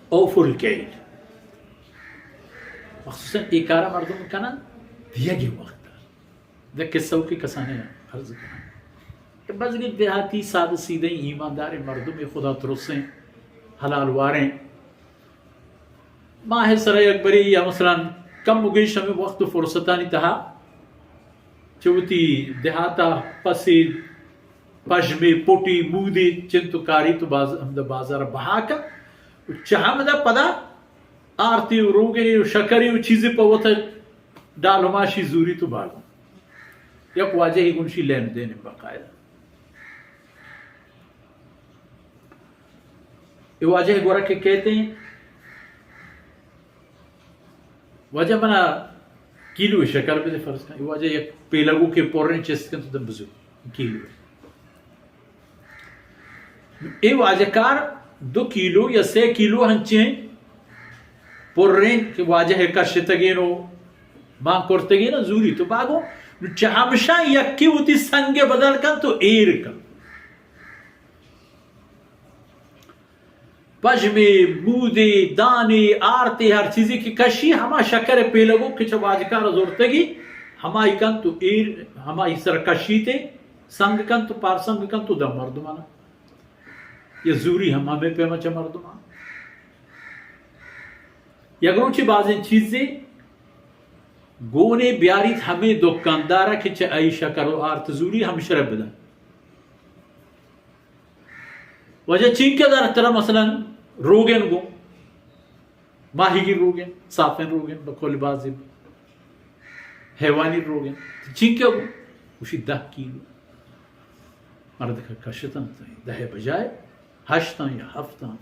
اوفو الکیل۔ مخصوصاً اے کارا مردم کنن دیگی وقت۔ دہ قصہ کی کسانے عرض کنن کہ بزگیں دیہاتی سادہ سیدھیں ایمانداریں مردمے، خدا ترسیں، حلال واریں، ماہ سرا یک بری یا مثلاً کم و گیش ہمیں وقت و فرصتانی تہا چہ وتی دیہاتا پسے پژمے، پٹی، مودے چنت و کاری تو باز-، ہمدا بازار بہا کن و چہ ہمدا پدا آرتی و روگنے و شکری و چیزے پہ وت ڈال و ماشی زوری تو باگو۔ یک واجہی گونشی لین دین باقاعدہ۔ اے واجہ گورا کہ کہتے ہیں، واجہ منا کیلو شکر بدے، فرض کن۔ اے واجہ یک پیلگو کے پوریں چست کن تو دم بزو کیلو۔ اے واجہ کار دو کیلو یا سے کیلو ہنچیں پریں کہ واجہ کشتگین و مان کرتگین زوری تو باگو، نو چہ ہمشاں یکی وتی سنگ بدل کن تو ایر کن۔ پژمے، مودے، دانے، آرتے، ہر چیزے کہ کشی، ہما شکر پیلگو کہ چہ واجکار زرتگی، ہمائی کن تو ایر، ہمائی سر کشیتے، سنگ کن تو پارسنگ کن تو دم مردمانا۔ یا زوری ہم ہمے پیما چہ مردمان۔ یک روچے بازیں چیزے گونے بیاریت ہمے دکاندارا کہ چہ ای شکر و آرت زوری ہمشرا بدن۔ واجہ چینکہ در ترا مثلاً روگن گوں، ماہیگیر روگن، صافیں روگن، بقول بازی حیوانی روگن۔ چینکہ گوں، گوشی دہ کیلو۔ مرد کہ کشتن تئی دہ بجائے ہشتاں یا ہفتاں۔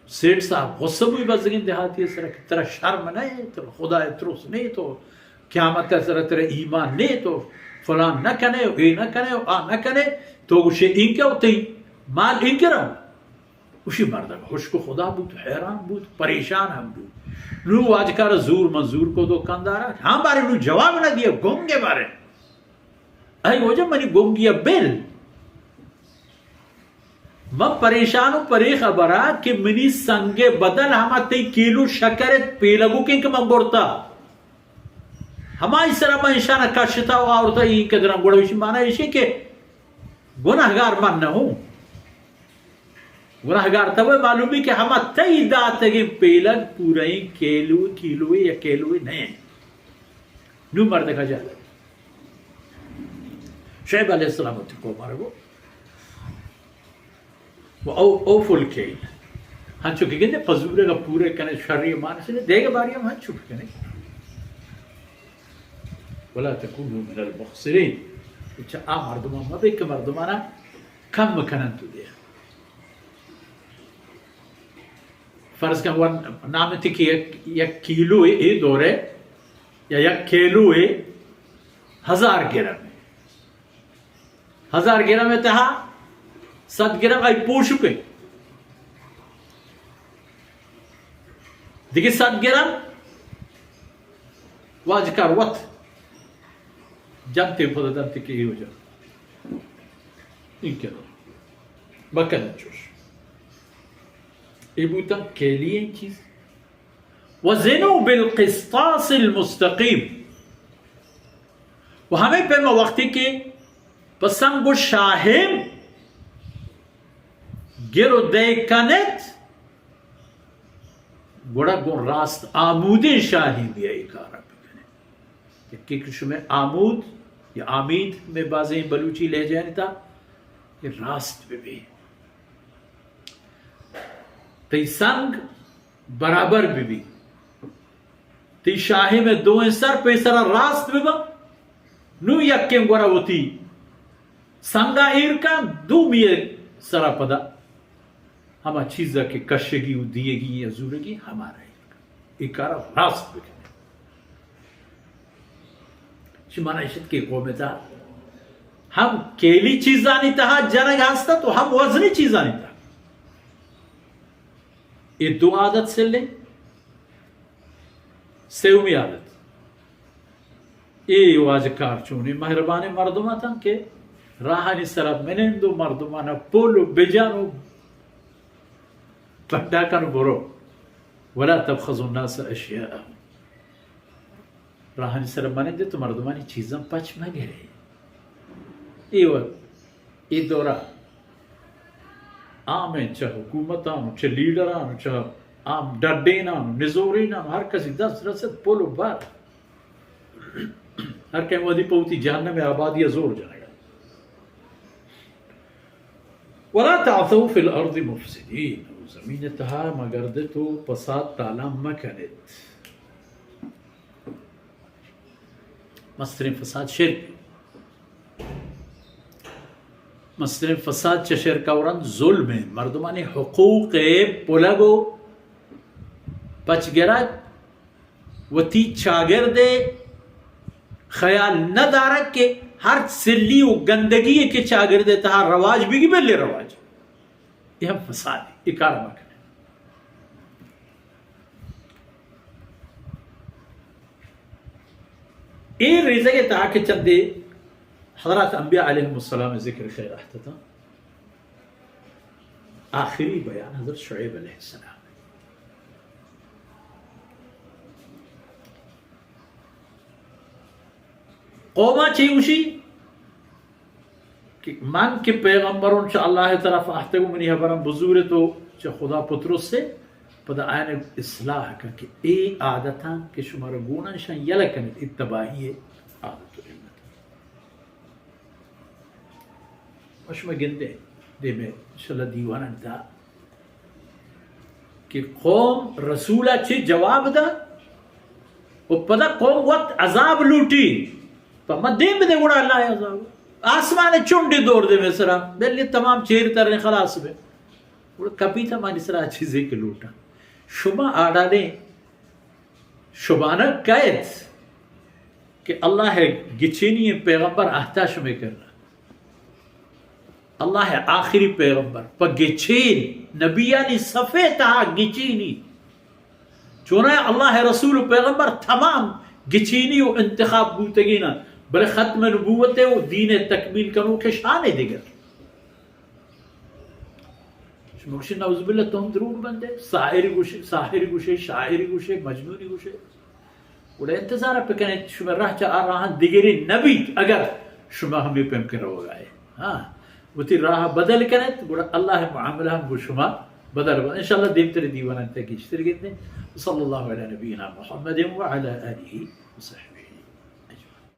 سیٹھ صاحب غصہ بوئی بزگیں دیہاتی سرا کہ ترا شرم نہ ہے، ترا خدا ترس نہیں، تو قیامت سرا ترا ایمان نہیں، تو فلان نہ کنے، اے نہ کنے، آ نہ کنے، تو گوشے اینکہ و تئی مال اینکہ رو۔ گوشی مردک ہشک خدا بوت، حیران بوت، پریشان ہم بوت۔ نو واجکار زور منظور کو دکاندارا، ہاں بارے نو جواب نہ دیا، گنگے بارے۔ اے واجہ منی گنگی بل۔ من پریشان و پرے خبرا کہ منی سنگ بدل ہما تئی کیلو شکر ات پیلگو کن کہ من برتا۔ ہمائی سرا من اشانا کشتا و آورتا ای قدرم گوڑا، اشی معنی اشی کہ گناہگار من نہ ہوں۔ گناہگار تبے معلومی کہ ہما تئی داتگیں پیلگ پورئیں کیلو، کیلوے یا کیلوے نہ انت۔ نو مردکا جہل۔ شعیب علیہ السلام وتی قوم ءَ گو، و او، اوفوا الکیل۔ ہنچو کہ گندے پزورگ ءَ پورے کنے، شری مانش نے، دیگہ باری ہم ہنچو کہ کنے۔ ولا تکونوا من المخسرین۔ چہ آ مردمان مبے کہ مردمانا کم کنن تو دے۔ فرض کن ون نام تی کہ یک، یک کیلو اے دورے یا یک کیلو اے ہزار گرم اے۔ ہزار گرم ءِ تہا صد گرم آئی پوشک انت۔ دگہ صد گرم واجکار وت جنتے پدا دنتے کہ اے وجہ۔ این کہ مکن چوش۔ اے بوتن کیلی این چیز۔ وزنوا بالقسطاس المستقیم۔ و ہمے پیما وقتی کہ پہ سنگ و شاہیم گر و دئے کنت، گڑا گوں راست آمودیں شاہیمی ءَ اے کار ءَ بکنت۔ یکے کہ شمئے آمود یا آمید، مئے بازیں بلوچی لہجہ ءِ تہا، کہ راست بہ بی۔ تئی سنگ برابر بہ بی۔ تئی شاہیم ءِ دوئیں سر پیسرا راست بہ باں۔ نوں یکیں گورا وتی سنگا ایر کن، دومی ءِ سرا پدا ہما چیزا کہ کشگی و دیگی یا زورگی، ہمارا ایر کن۔ اے کارا راست بکن۔ چی مانا اشت کہ قوم ءِ تہا ہم کیلی چیزانی تہا جنگ ہست ات و ہم وزنی چیزانی تہا۔ اے دو عادت سلیں۔ سیومی عادت، اے واجکار چونیں مہربانیں مردم اتاں کہ راہانی سرا منند و مردمانا پل و بجن و پنڈا کن برو، ولا تبخسوا الناس اشیاءهم۔ راہانی سر منند تو مردمانی چیزاں پچ مہ گرے۔ اے وقت، اے دورہ عام انت، چہ حکومتاں، چہ لیڈراں، چہ عام ڈڈیناں، نزوریناں، ہر کسی دست رسد پل و بر۔ ہر کہیں وہدی پہ وتی جہنم آبادی زور جنگا۔ ولا تعثوا في الارض مفسدين، زمین تہا مگردت و فساد تالان مکنت۔ مسترین فساد شرک۔ مسترین فساد چہ شرک ء ورند ظلم انت۔ مردمانی حقوق ء پلگ و پچگرگ، وتی چاگرد ء خیال نہ دارگ کہ ہر سلی و گندگی کہ چاگرد ء تہا رواج بگی، بلے رواج۔ اے ہم فساد، اے کار مہ کنے۔ اے ریزگ ء تہا کہ چندے حضرات انبیاء علیہم السلام ذکر خیر احتتم، آخری بیان حضرت شعیب علیہ السلام۔ قوما چی گوشی؟ کہ من کہ پیغمبرون چہ اللہ طرف آہتگ و منی حبرم بزورت و چہ خدا پترسے، پدا آیان اصلاح کن کہ اے عادتاں کہ شمارا گونن شان یلہ کنت، اے تباہی عادت و علت۔ و شما گندے دیمے انشاءاللہ دیوانان دا کہ قوم رسولا چے جواب دا و پدا قوم وقت عذاب لوٹی۔ پہ ما دیم بدے گڑا اللہ عذاب۔ آسمان چنڈے دور دے میں سرا، بلے تمام چیر تریں خلاص بے۔ گڑا کپی تا مانی سرا چیزے کہ لوٹا۔ شما آڑالیں شبانگ کئیت کہ اللہ گچینی پیغمبر آہتا شمے کرنا۔ اللہ آخری پیغمبر پہ گچین نبیانی صفے تہا گچینی۔ چونایا اللہ رسول و پیغمبر تمام گچینی و انتخاب بوتگینا، بلے ختم نبوت و دین تکمیل کنوک شان دگر۔ شما گوشے، نعوذ باللہ، تو ہم دروگ بندے، ساحر گوشے، ساحر گوشے، شاعر گوشے، مجنون گوشے۔ گڑا انتظار بکنے، شما راہ چہ آ راہاں دگرے نبیت، اگر شما ہمے پیم کہ روگا ہے۔ ہاں، وتی راہ بدل کنت، گڑا اللہ معاملہ ہم گو شما بدل بنت۔ انشاءاللہ دیمتر دیوانان تک گیشتر گندیں۔ صلی اللہ علی نبینا محمد وعلی آلہ وصحبہ۔